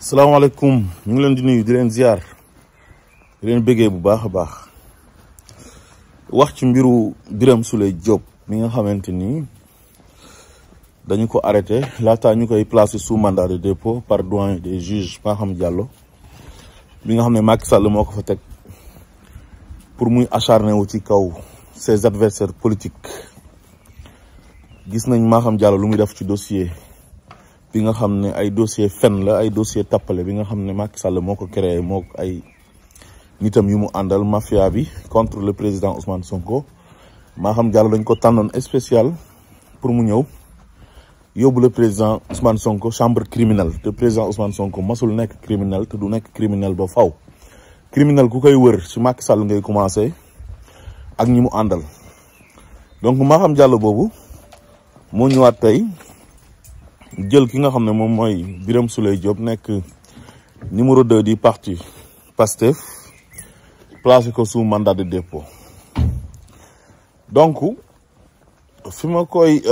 salaamaaleykum ñu ngi leen di nuyu di leen ziar di leen bëggee bu baax a baax wax ci mbiru Biram Souleye Diop mi nga xamante ni dañu ko arrêté laata ñu koy placé sous mandat de dépôt par doyen des juges Maham Diallo bi nga xam ne Macky Sall moo ko fa teg pour muy acharné wu ci kaw ses adversaires politiques gis nañ Maham Diallo lu muy def ci dossier bi nga xam ne ay dossier fen la ay dossier tappale bi nga xam ne Macky Sall moo ko créé moo ay nitam yu mu àndal mafia bi contre le président Ousmane Sonko Maham Diallo dañ ko tànnoon spécial pour mu ñëw yóbbu le président Ousmane Sonko chambre criminelle te président Ousmane Sonko masul nekk criminel te du nekk criminel ba faw criminel ku koy wër ci Macky Sall ngay commencé ak ñi mu àndal donc Maham Diallo boobu moo ñëwaat tey jël ki nga xam ne moom mooy Biram Souleye Diop nekk numéro 2 du parti Pastef placé ko sous mandat de dépôt donc fi ma koy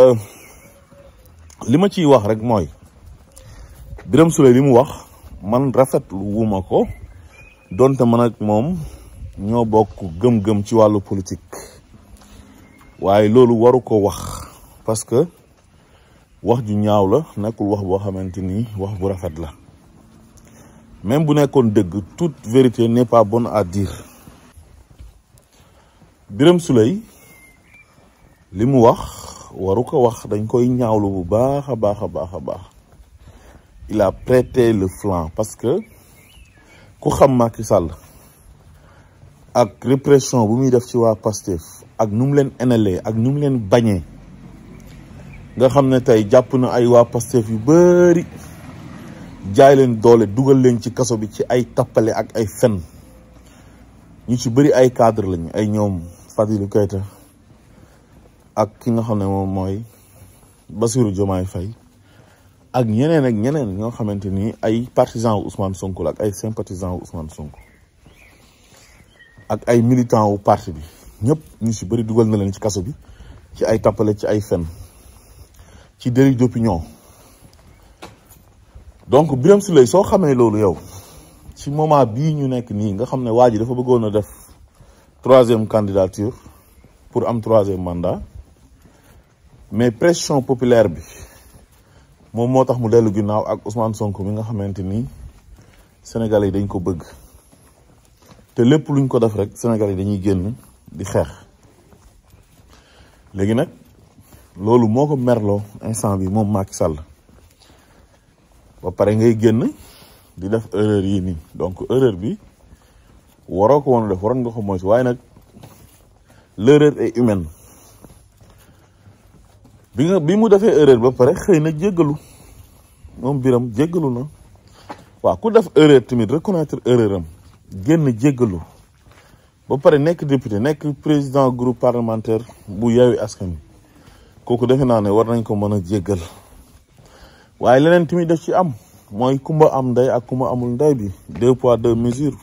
li ma ciy wax rek mooy Biram Souleye li mu wax man rafetlu wuma ko donte man ak moom ñoo bokk gëm-gëm ci wàllu politique waaye loolu waru ko wax parce que wax ju ñaaw la nekkul wax boo xamante ni wax bu rafet la même bu nekkoon dëgg toute vérité n'est pas bonne à dire Biram Souleye li mu wax waru ko wax dañ koy ñaawlu bu baax a baax a baax a baax il a prêté le flanc parce que ku xam Macky Sall ak répression bu muy def ci waa Pastef ak nu mu leen enalee ak nu mu leen bañee nga xam ne tey jàpp na ay waa Pastef yu bëri jaay leen doole dugal leen ci kaso bi ci ay tappale ak ay fen ñu ci bëri ay cadre lañu ay ñoom Fadilou Keita ak ki nga xam ne moom mooy Bassirou Diomaye Faye ak ñeneen ñoo xamante ni ay partisans wu Ousmane Sonko la ak ay sympathisants wu Ousmane Sonko ak ay militants wu parti bi ñëpp ñu ci bëri dugal na leen ci kaso bi ci ay tappale ci ay fen ci délit d'opinion donc Biram Souleye soo xamee loolu yow ci moment bii ñu nekk nii nga xam ne waa ji dafa bëggoon a def 3e candidature pour am 3e mandat mais pression populaire bi moom moo tax mu dellu ginnaaw ak Ousmane Sonko mi nga xamante ni Sénégalais yi dañ ko bëgg te lépp luñ ko def rek Sénégalais yi dañuy génn di xeex léegi nag loolu moo ko merloo instant bi moom Macky Sall ba pare ngay génn di def erreur yi nii donc erreur bi waroo ko woon def waroon nga ko moytu waaye nag l'erreur est humaine bi mu defee erreur ba pare xëy na jéggalu moom Biram jéggalu na waaw ku def erreur tamit reconnaître erreur am génn jéggalu ba pare nekk député nekk président groupe parlementaire bu Yewwi Askan Wi kooku defe naa ne war nañ ko mën a jéggal waaye leneen tamit def ci am mooy kumba am ndey ak kumba amul ndey bi 2 poids 2 mesures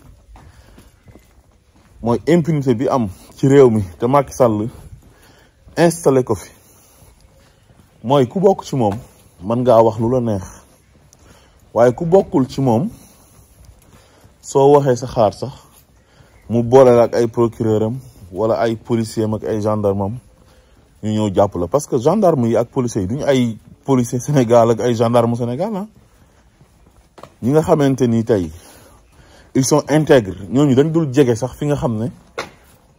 mooy impunité bi am ci réew mi te Macky Sall installé ko fi mooy ku bokk ci moom mën ngaa wax lu la neex waaye ku bokkul ci moom soo waxee sa xaar sax mu boole la ak ay procureur am wala ay policier am ak ay gendarme am ñu ñëw jàpp la parce que gendarme yi ak policiers yi duñu ay policier Sénégal ak ay gendarme Sénégal ah ñi nga xamante ni tey ils sont intègres ñooñu dañ dul jege sax fi nga xam ne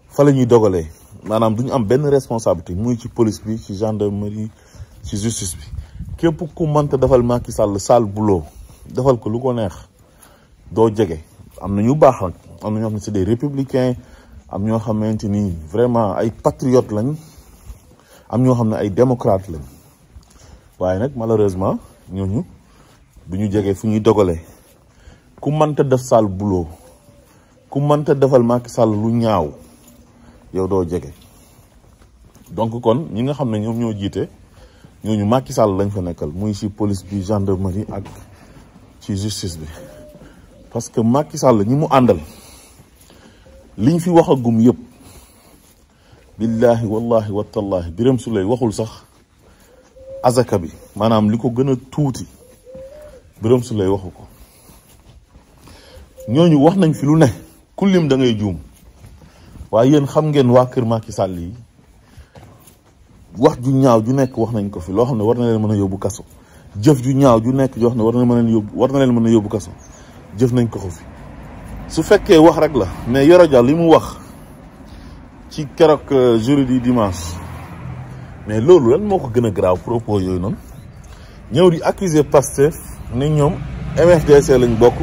fa la ñuy dogalee maanaam duñu am benn responsabilité muy ci police bi ci gendarmerie ci justice bi képp ku mënta defal Macky Sall sale boulot defal ko lu ko neex doo jege am na ñu baax nag am na ñoo xam ne c'est des républicains am ñoo xamante ni vraiment ay patriotes lañ am ñoo xam ne ay démocrate lañ waaye nag malheureusement ñooñu du ñu jege fu ñuy dogalee ku mënta def sale boulot ku mënta defal Macky Sall lu ñaaw yow doo jege donc kon ñi nga xam ne ñoom ñoo jiite ñooñu Macky Sall lañ fa nekkal muy ci police bi gendarmerie ak ci justice bi parce que Macky Sall ñi mu àndal liñ fi wax agum yëpp billahi wallahi watallahi Biram Souleye waxul sax azaka bi maanaam li ko gën a tuuti Biram Souleye waxu ko ñooñu wax nañ fi lu ne ku lim da ngay juum waaye yéen xam ngeen waa kër Macky Sall yi wax ju ñaaw ju nekk wax nañ ko fi loo xam ne war na leen mën a yóbbu kaso jëf ju ñaaw ju nekk joo xam ne war na leen mën a yóbbu kaso jëf nañ ko fi su fekkee wax rek la mais Yoro Dia li mu wax ci keroog jeudi dimanche mais loolu lan moo ko gën a graaw propos yooyu noonu ñëw di accuser Pastef ne ñoom MFDC lañ bokk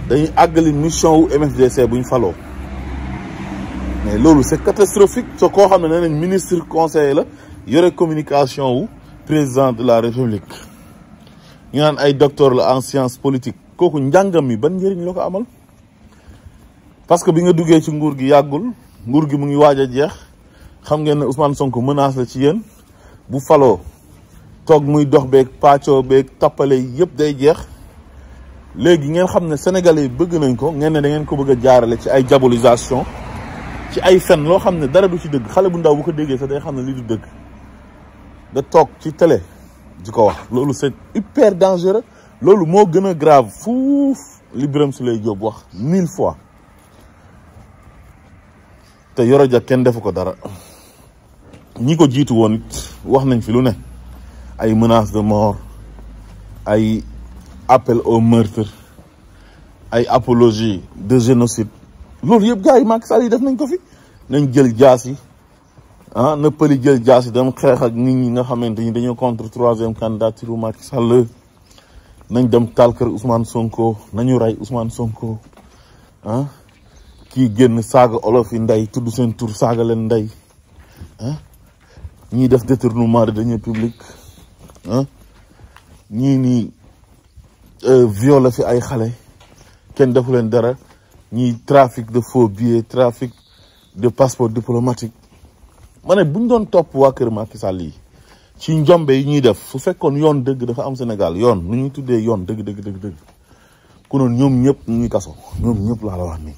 dañuy àggali mission wu MFDC buñ faloo mais loolu c'est catastrophique soo koo xam ne nee nañ ministre conseiller la yore communication wu président de la république ñu naan ay docteur la en sciences politiques kooku njàngam mi ban njëriñ la ko amal parce que bi nga duggee ci nguur gi yàggul nguur gi mu ngi waaj a jeex xam ngeen ne Ousmane Sonko menace la ci yéen bu faloo toog muy dox beeg pàccoo beeg tappale yëpp day jeex léegi ngeen xam ne sénégalais yi bëgg nañ ko ngeen ne da ngeen ko bëgg a jaarale ci ay diabolisation ci ay fen loo xam ne dara du ci dëgg xale bu ndaw bu ko déggee sax day xam ne lii du dëgg da toog ci télé di ko wax loolu c'est hyper dangereux loolu moo gën a grave fuuf li Biram Souleye Diop wax 1000 fois te Yoro Dia kenn defu ko dara ñi ko jiitu woon it wax nañ fi lu ne ay menaces de mort ay appel au meurtre ay apologie de génocide loolu yëpp gars yi Macky Sall yi def nañ ko fi nañ jël jaas yi na pëli jël jaas yi dem xeex ak nit ñi nga xamante ni dañoo contre 3e candidature Macky Sall nañ dem taal kër Ousmane Sonko nañu rey Ousmane Sonko kii génn saaga olof yi ndey tudd seen tur saaga leen ndey ñii def détournement de deniers publics ñii nii violé fi ay xale kenn defu leen dara ñii trafic de faux billets trafic de passeport diplomatique ma ne buñ doon topp waa kër Macky Sall yi ci njombe yi ñuy def su fekkoon yoon dëgg dafa am Sénégal yoon nu ñuy tuddee yoon dëgg ku noonu ñoom ñëpp ñu ngi kaso ñoom ñëpp laa la wax nii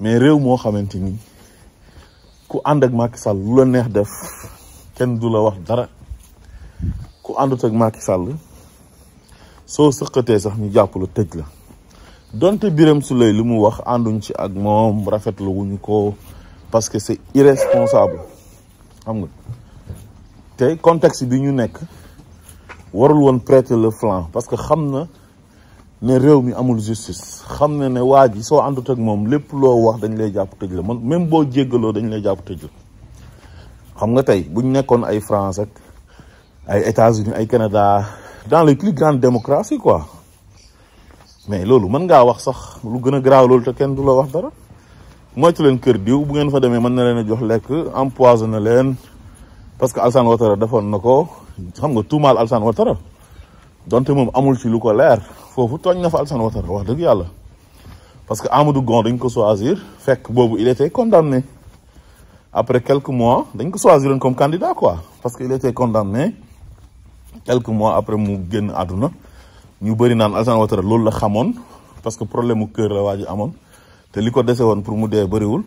mais réew moo xamante ni ku ànd ak Macky Sall lu la neex def kenn du la wax dara ku àndut ak Macky Sall soo sëqatee sax ñu jàpp la tëj la donte Biram Souleye li mu wax ànduñ ci ak moom rafetlu wuñu ko parce que c'est irresponsable xam nga te contexte bi ñu nekk warul woon prêter le flanc parce que xam na ne réew mi amul justice xam na ne waa ji soo àndut ak moom lépp loo wax dañ lay jàpp tëj la man même boo jéggaloo dañ lay jàpp tëj la xam nga tey buñ nekkoon ay France ak ay États-Unis ay Canada dans les plus grandes démocraties quoi mais loolu mën ngaa wax sax lu gën a garaaw loolu te kenn du la wax dara moytu leen kër diw bu ngeen fa demee mën na leen a jox lekk empoisonné leen parce que Alassane Ouattara defoon na ko xam nga tuumaal Alassane Ouattara donte moom amul ci lu ko leer foofu tooñ na fa Alassane Ouattara wax dëgg yàlla parce que Amadou Gon dañ ko choisir fekk boobu il était condamné après quelques mois dañ ko choisir comme candidat quoi parce que il était condamné quelques mois après mu génn àdduna ñu bëri naan Alassane Ouattara loolu la xamoon parce que problème mu kër la waa ji amoon te li ko dese woon pour mu dee bëriwul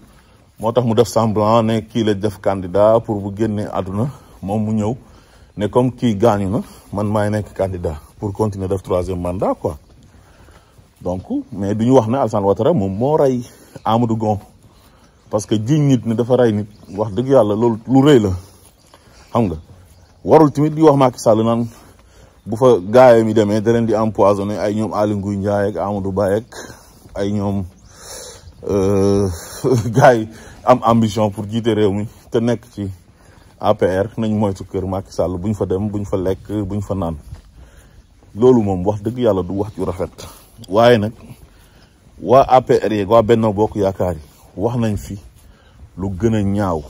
moo tax mu def semblant ne kii la def candidat pour bu génnee àdduna moom mu ñëw ne comme kii gaañu na man maay nekk candidat pour continuer def 3e mandat quoi donc mais du ñu wax ne Alassane Ouattara moom moo rey Amadou Gon parce que jiñ nit ne dafa rey nit wax dëgg yàlla loolu lu rëy la xam nga warul tamit di wax Macky Sall naan bu fa gaayam yi demee da leen di empoisonné ay ñoom Aly Ngouille Ndiaye ak Amadou Ba ak ay ñoom gars yi am ambition pour jiite réew mi te nekk ci APR nañ moytu kër Macky Sall buñ fa dem buñ fa lekk buñ fa naan loolu moom wax dëgg yàlla du wax ju rafet waaye nag waa APR yeeg waa Benno Bokk Yaakaar yi wax nañ fi lu gën a ñaaw.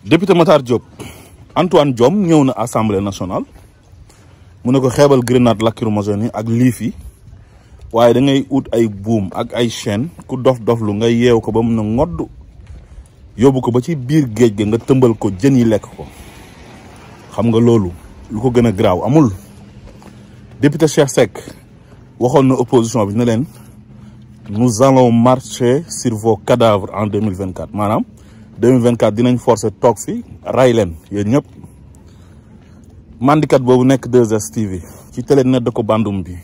député Matar Diop Antoine Diome ñëw na assemblée nationale mu ne ko xeebal grenade lacrymogène yi ak liif yi waaye da ngay ut ay buum ak ay chaîne ku dof lu nga yeew ko ba mun a ngodd yóbbu ko ba ci biir géej ga nga tëmbal ko jën yi lekk ko xam nga loolu lu ko gën a garaaw amul. député Cheikh Seck waxoon na opposition bi ne leen nous allons marcher sur vos cadavres en 2024 maanaam 2024 dinañ forcer toog fi ray leen yéen ñëpp. mandikat boobu nekk 2STV ci télé net da ko bandum bi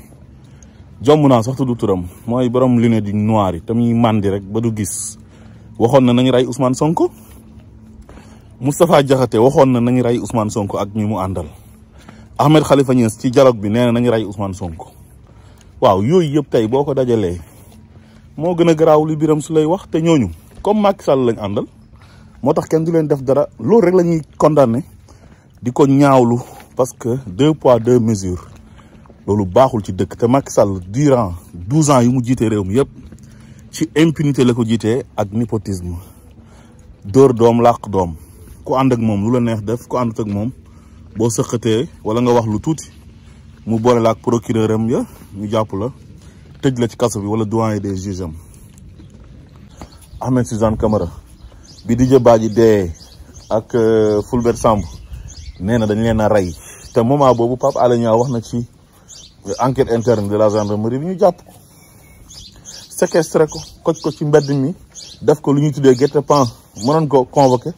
jomm naa sax tudd turam mooy borom lunette yu noir yi tamit màndi rek ba du gis waxoon na nañu rey Ousmane Sonko. Moustapha Diakhaté waxoon na nañu rey Ousmane Sonko ak ñi mu àndal. Ahmed Khalifa Niass ci dialogue bi nee na nañu rey Ousmane Sonko. waaw yooyu yëpp tey boo ko dajalee moo gën a garaaw li Biram Souleye wax te ñooñu comme Macky Sall lañ àndal moo tax kenn du leen def dara loolu rek la ñuy condamné di ko ñaawlu parce que 2 poids 2 mesures loolu baaxul ci dëkk te Macky Sall durant 12 ans yu mu jiite réew mi yëpp ci impunité la ko jiitee ak népotisme dóor doom làq doom ku ànd ak moom lu la neex def ku ànd ak moom boo sëqatee wala nga wax lu tuuti mu boole la ak procureur am ya ñu jàpp la tëj la ci kaso bi wala doyen des juges am. Ahmed Suzanne Camara bi Didier Badji dee ak Fulbert Sambou nee na dañ leen a rey te moment boobu Pape Alé Niang wax na ci enquête interne de la gendarmerie bi ñu jàpp ko séquestré ko koj ko ci mbedd mi def ko lu ñuy tuddee guet-apens mënoon ko convoqué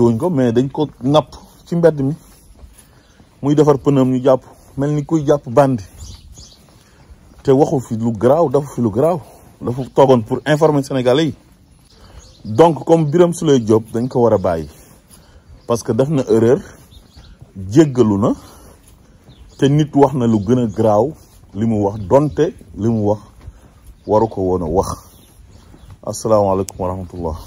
wuñ ko mais dañ ko napp ci mbedd mi muy defar pënam ñu jàpp mel ni kuy jàpp bandi te waxu fi lu garaaw dafa fi lu garaaw dafa toogoon pour informer Sénégalais yi donc comme Biram Souleye Diop dañ ko war a bàyyi parce que def na erreur jéggalu na te nit wax na lu gën a garaaw li mu wax donte li mu wax waru ko woon a wax asalaamaaleykum wa rahmatullah